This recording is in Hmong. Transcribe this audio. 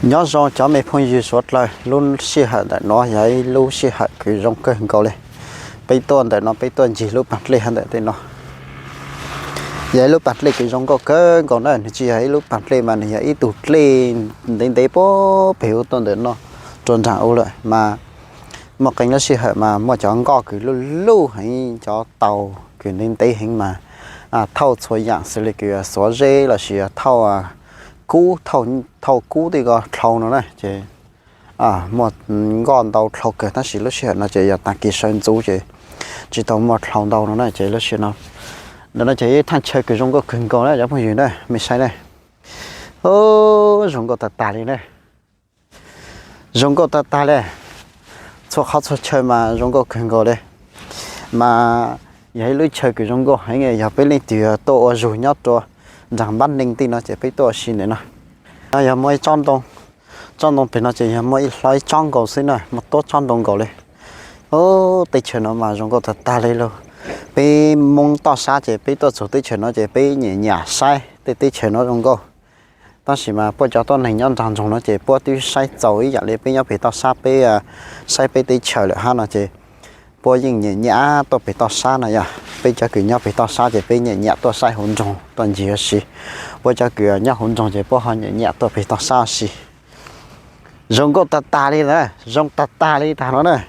Nyob zoo cov me phooj ywg suav dlawg, lub sij hawm ntawm no yog ib lub sij hawm kws zoo kawg nkaus li. Peb tuaj ntawm no peb tuaj ncig lub paag dlej hab ntawm tej no. Yog ib lub paag dlej kws zoo nkauj kawg nkaus na, nwg tsi yog ib lub paag dlej mas nwg yog ib tug dlej ntev ntev puag pem ub tuaj ntawm no rua nraag ub lawm mas muaj qee lub sij hawm mas muaj cov nkoj kws luj luj heev, cov taus kws ntev ntev heev mas thauj txhua yaam xws li kws xuav zeb lossis thauj kub, thauj kub tej ko dlhau no na ces muaj nkoj ntau dlhau kawg, tab sis lub sij hawm no ces yog taag kis sawv ntxuv ces tsi tau muaj dlhau ntau no na ces lub sij hawm no ces ib thaj chaw kws zoo nkauj kawg nkaus na cov phooj ywg na, mej saib na. Zoo nkauj tag tag li na. Zoo nkauj tag tag li. Txhua qhov txhua chaw mas zoo nkauj kawg nkaus li. Mas yog ib lub chaw kws zoo nkauj heev, yog peb leej twg tuaj ua zug nyob rua nraag Npab Neeg tej no ces peb tuaj ua si ntawm no. No yog muaj ib tsob ntoo, tsob ntoo pem no ces yog muaj ib hlob ib tsob nkaus xwb na, muaj tuab tsob ntoo nkaus li. Teb chaws no mas zoo nkauj tag tag li lauj. Peb Moob toj sab ces peb tuaj txug teb chaws no ces peb nyam nyam saib tej teb chaws no zoo nkauj. Tab sis mas puab cov tuab neeg nyob nraag nroog no ces puab twb saib txaus ib yaam li peb nyob peg toj sab, peb saib peb teb chaws lawm hab no ces puab yeej nyam nyam tuaj peg toj sab no yog. Peb cov kws nyob peg toj sab ces peb nyam nyam tuaj saib huv nroog tuaj ncig ua si. Puab cov kws nyob huv nroog ces puab ho nyam nyam tuaj peg toj sab ua si. Zoo nkauj tag tag li na, zoo tag tag li tag no na.